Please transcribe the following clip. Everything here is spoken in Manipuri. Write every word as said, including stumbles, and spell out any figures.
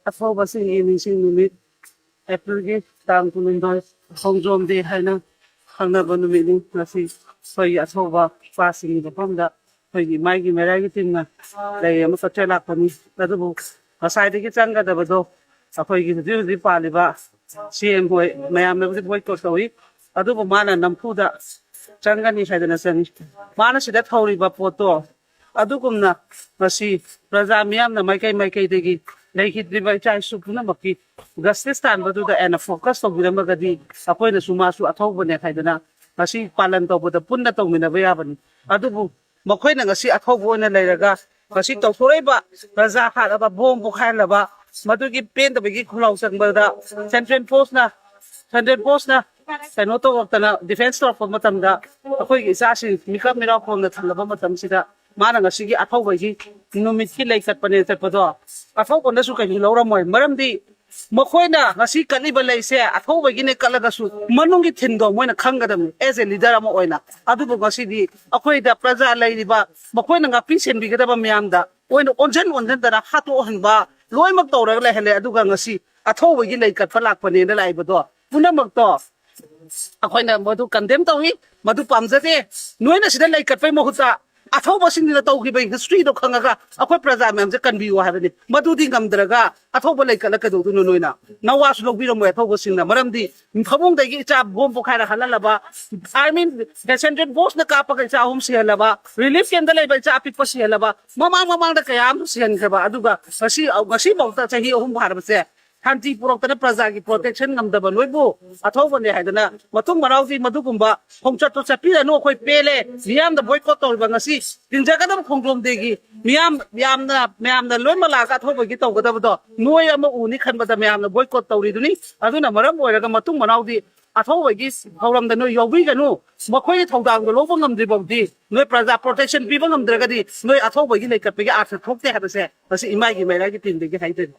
ꯑꯊꯧꯕꯁꯤꯡꯒꯤ ꯅꯤꯡꯁꯤꯡ ꯅꯨꯃꯤꯠ, ꯑꯦꯄ꯭ꯔꯤꯜꯒꯤ ꯇꯥꯡ ꯀꯨꯟꯍꯨꯝꯗꯣꯏ, ꯈꯣꯡꯖꯣꯝ ꯗꯦ ꯍꯥꯏꯅ ꯈꯪꯅꯕ ꯅꯨꯃꯤꯠꯅꯤ꯫ ꯉꯁꯤ ꯑꯩꯈꯣꯏꯒꯤ ꯑꯊꯧꯕ ꯏꯄꯥꯁꯤꯡꯒꯤ ꯃꯐꯝꯗ ꯑꯩꯈꯣꯏꯒꯤ ꯏꯃꯥꯏꯒꯤ ꯃꯩꯔꯥꯒꯤ ꯇꯤꯝꯅ ꯂꯩ ꯑꯃ ꯀꯠꯆ ꯂꯥꯛꯄꯅꯤ꯫ ꯑꯗꯨꯕꯨ ꯉꯁꯥꯏꯗꯒꯤ ꯆꯪꯒꯗꯕꯗꯣ ꯑꯩꯈꯣꯏꯒꯤ ꯍꯧꯖꯤꯛ ꯍꯧꯖꯤꯛ ꯄꯥꯜꯂꯤꯕ ꯁꯤ ꯑꯦꯝ ꯍꯣꯏ ꯃꯌꯥꯝꯅꯕꯨꯗꯤ ꯕꯣꯏꯀꯣꯠ ꯇꯧꯏ, ꯑꯗꯨꯕꯨ ꯃꯥꯅ ꯅꯝꯐꯨꯗ ꯆꯪꯒꯅꯤ ꯍꯥꯏꯗꯅ ꯆꯪꯉꯤ꯫ ꯃꯥꯅ ꯁꯤꯗ ꯊꯧꯔꯤꯕ ꯄꯣꯠꯇꯣ ꯑꯗꯨꯒꯨꯝꯅ ꯉꯁꯤ ꯄ꯭ꯔꯖꯥ ꯃꯤꯌꯥꯝꯅ ꯃꯥꯏꯀꯩ ꯃꯥꯏꯀꯩꯗꯒꯤ ꯂꯩꯈꯤꯗ꯭ꯔꯤꯕ ꯏꯆꯥ ꯏꯁꯨ ꯄꯨꯝꯅꯃꯛꯀꯤ ꯖꯁꯇꯤꯁ ꯇꯥꯟꯕꯗꯨꯗ ꯍꯦꯟꯅ ꯐꯣꯀꯁ ꯇꯧꯕꯤꯔꯝꯃꯒꯗꯤ ꯑꯩꯈꯣꯏꯅꯁꯨ ꯃꯥꯁꯨ ꯑꯊꯧꯕꯅꯦ ꯍꯥꯏꯗꯅ ꯉꯁꯤ ꯄꯥꯂꯟ ꯇꯧꯕꯗ ꯄꯨꯟꯅ ꯇꯧꯃꯤꯟꯅꯕ ꯌꯥꯕꯅꯤ꯫ ꯑꯗꯨꯕꯨ ꯃꯈꯣꯏꯅ ꯉꯁꯤ ꯑꯊꯧꯕ ꯑꯣꯏꯅ ꯂꯩꯔꯒ ꯉꯁꯤ ꯇꯧꯊꯣꯔꯛꯏꯕ ꯄ꯭ꯔꯖꯥ ꯍꯥꯠꯂꯕ, ꯕꯣꯝ ꯄꯣꯈꯥꯏꯍꯜꯂꯕ, ꯃꯗꯨꯒꯤ ꯄꯦꯟꯗꯕꯒꯤ ꯈꯨꯜꯂꯥꯎ ꯆꯪꯕꯗ ꯁꯦꯟꯇ꯭ꯔꯦꯜ ꯐꯣꯔꯁꯅ, ꯁꯦꯟꯇ꯭ꯔꯦꯜ ꯐꯣꯔꯁꯅ ꯀꯩꯅꯣ ꯇꯧꯔꯛꯇꯅ ꯗꯤꯐꯦꯟꯁ ꯇꯧꯔꯛꯄ ꯃꯇꯝꯗ ꯑꯩꯈꯣꯏꯒꯤ ꯏꯆꯥꯁꯤꯡ ꯃꯤꯀꯞ ꯃꯤꯔꯥꯎ ꯐꯣꯡꯅ ꯊꯝꯂꯕ ꯃꯇꯝꯁꯤꯗ ꯃꯥꯅ ꯉꯁꯤꯒꯤ ꯑꯊꯧꯕꯒꯤ ꯅꯨꯃꯤꯠꯀꯤ ꯂꯩ ꯀꯠꯄꯅꯦ ꯆꯠꯄꯗꯣ ꯑꯊꯧꯕꯅꯁꯨ ꯀꯩꯁꯨ ꯂꯧꯔꯝꯃꯣꯏ꯫ ꯃꯔꯝꯗꯤ ꯃꯈꯣꯏꯅ ꯉꯁꯤ ꯀꯠꯂꯤꯕ ꯂꯩꯁꯦ ꯑꯊꯧꯕꯒꯤꯅꯦ ꯀꯠꯂꯒꯁꯨ ꯃꯅꯨꯡꯒꯤ ꯊꯤꯟꯗꯣ ꯃꯣꯏꯅ ꯈꯪꯒꯗꯕꯅꯤ ꯑꯦꯖ ꯑꯦ ꯂꯤꯗꯔ ꯑꯃ ꯑꯣꯏꯅ꯫ ꯑꯗꯨꯕꯨ ꯉꯁꯤꯗꯤ ꯑꯩꯈꯣꯏꯗ ꯄ꯭ꯔꯖꯥ ꯂꯩꯔꯤꯕ ꯃꯈꯣꯏꯅ ꯉꯥꯛꯄꯤ ꯁꯦꯟꯕꯤꯒꯗꯕ ꯃꯌꯥꯝꯗ ꯑꯣꯏꯅ ꯑꯣꯟꯁꯤꯟ ꯑꯣꯟꯁꯤꯟꯗꯅ ꯍꯥꯠꯇꯣꯛꯍꯟꯕ ꯂꯣꯏꯅꯃꯛ ꯇꯧꯔꯒ ꯂꯩꯍꯜꯂꯦ꯫ ꯑꯗꯨꯒ ꯉꯁꯤ ꯑꯊꯧꯕꯒꯤ ꯂꯩ ꯀꯠꯄ ꯂꯥꯛꯄꯅꯦꯅ ꯂꯥꯛꯏꯕꯗꯣ ꯄꯨꯝꯅꯃꯛꯇꯣ ꯑꯩꯈꯣꯏꯅ ꯃꯗꯨ ꯀꯟꯗꯦꯝ ꯇꯧꯏ, ꯃꯗꯨ ꯄꯥꯝꯖꯗꯦ꯫ ꯅꯣꯏꯅ ꯁꯤꯗ ꯂꯩ ꯀꯠꯄꯩ ꯃꯍꯨꯠꯇ ꯑꯊꯧꯕꯁꯤꯡꯁꯤꯅ ꯇꯧꯈꯤꯕ ꯍꯤꯁꯇ꯭ꯔꯤꯗꯣ ꯈꯪꯉꯒ ꯑꯩꯈꯣꯏ ꯄ꯭ꯔꯖꯥ ꯃꯌꯥꯝꯁꯦ ꯀꯟꯕꯤꯌꯨ ꯍꯥꯏꯕꯅꯤ꯫ ꯃꯗꯨꯗꯤ ꯉꯝꯗ꯭ꯔꯒ ꯑꯊꯧꯕ ꯂꯩ ꯀꯠꯂ ꯀꯩꯗꯧꯗꯣꯏꯅꯣ? ꯅꯣꯏꯅ ꯅꯋꯥꯁꯨ ꯂꯧꯕꯤꯔꯝꯃꯣꯏ ꯑꯊꯧꯕꯁꯤꯡꯅ, ꯃꯔꯝꯗꯤ ꯐꯃꯨꯡꯗꯒꯤ ꯏꯆꯥ ꯕꯣꯝ ꯄꯣꯈꯥꯏꯔ ꯍꯜꯍꯜꯂꯕ, ꯑꯥꯔꯃꯤ ꯁꯦꯟꯇ꯭ꯔꯦꯜ ꯐꯣꯔꯁꯅ ꯀꯥꯞꯄꯒ ꯏꯆꯥ ꯑꯍꯨꯝ ꯁꯤꯍꯜꯂꯕ, ꯔꯤꯂꯤꯐ ꯀꯦꯝꯗ ꯂꯩꯕ ꯏꯆꯥ ꯑꯄꯤꯛꯄ ꯁꯤꯍꯜꯂꯕ, ꯃꯃꯥꯡ ꯃꯃꯥꯡꯗ ꯀꯌꯥ ꯑꯃ ꯁꯤꯍꯟꯈ꯭ꯔꯕ, ꯑꯗꯨꯒ ꯉꯁꯤ ꯉꯁꯤꯐꯥꯎꯗ ꯆꯍꯤ ꯑꯍꯨꯝ ꯐꯥꯔꯕꯁꯦ ꯁꯥꯟꯇꯤ ꯄꯨꯔꯛꯇꯅ ꯄ꯭ꯔꯖꯥꯒꯤ ꯄ꯭ꯔꯣꯇꯦꯛꯁꯟ ꯉꯝꯗꯕ ꯅꯣꯏꯕꯨ ꯑꯊꯧꯕꯅꯦ ꯍꯥꯏꯗꯅ ꯃꯇꯨꯡ ꯃꯅꯥꯎꯗꯤ ꯃꯗꯨꯒꯨꯝꯕ ꯈꯣꯡꯆꯠꯇꯨ ꯆꯠꯄꯤꯔꯅꯨ꯫ ꯑꯩꯈꯣꯏ ꯄꯦꯜꯂꯦ꯫ ꯃꯤꯌꯥꯝꯗ ꯕꯣꯏꯀꯣꯠ ꯇꯧꯔꯤꯕ ꯉꯁꯤ ꯇꯤꯟꯖꯒꯗꯕ ꯈꯣꯡꯖꯣꯝ ꯗꯦꯒꯤ ꯃꯤꯌꯥꯝ ꯌꯥꯝꯅ ꯃꯌꯥꯝꯅ ꯂꯣꯏ ꯃꯂꯥꯒ ꯑꯊꯧꯕꯒꯤ ꯇꯧꯒꯗꯕꯗꯣ ꯅꯣꯏ ꯑꯃ ꯎꯅꯤ ꯈꯟꯕꯗ ꯃꯌꯥꯝꯅ ꯕꯣꯏꯀꯣꯠ ꯇꯧꯔꯤꯗꯨꯅꯤ꯫ ꯑꯗꯨꯅ ꯃꯔꯝ ꯑꯣꯏꯔꯒ ꯃꯇꯨꯡ ꯃꯅꯥꯎꯗꯤ ꯑꯊꯧꯕꯒꯤ ꯊꯧꯔꯝꯗ ꯅꯣꯏ ꯌꯥꯎꯕꯤꯒꯅꯨ꯫ ꯃꯈꯣꯏꯒꯤ ꯊꯧꯗꯥꯡꯗꯣ ꯂꯧꯕ ꯉꯝꯗ꯭ꯔꯤ ꯐꯥꯎꯗꯤ ꯅꯣꯏ ꯄ꯭ꯔꯖꯥ ꯄ꯭ꯔꯣꯇꯦꯛꯁꯟ ꯄꯤꯕ ꯉꯝꯗ꯭ꯔꯒꯗꯤ ꯅꯣꯏ ꯑꯊꯧꯕꯒꯤ ꯂꯩꯀꯠꯄꯒꯤ ꯑꯥꯔꯊ ꯊꯣꯛꯇꯦ ꯍꯥꯏꯕꯁꯦ ꯉꯁꯤ ꯏꯃꯥꯒꯤ ꯃꯩꯔꯥꯒꯤ ꯇꯤꯝꯗꯒꯤ ꯍꯥꯏꯖꯔꯤ꯫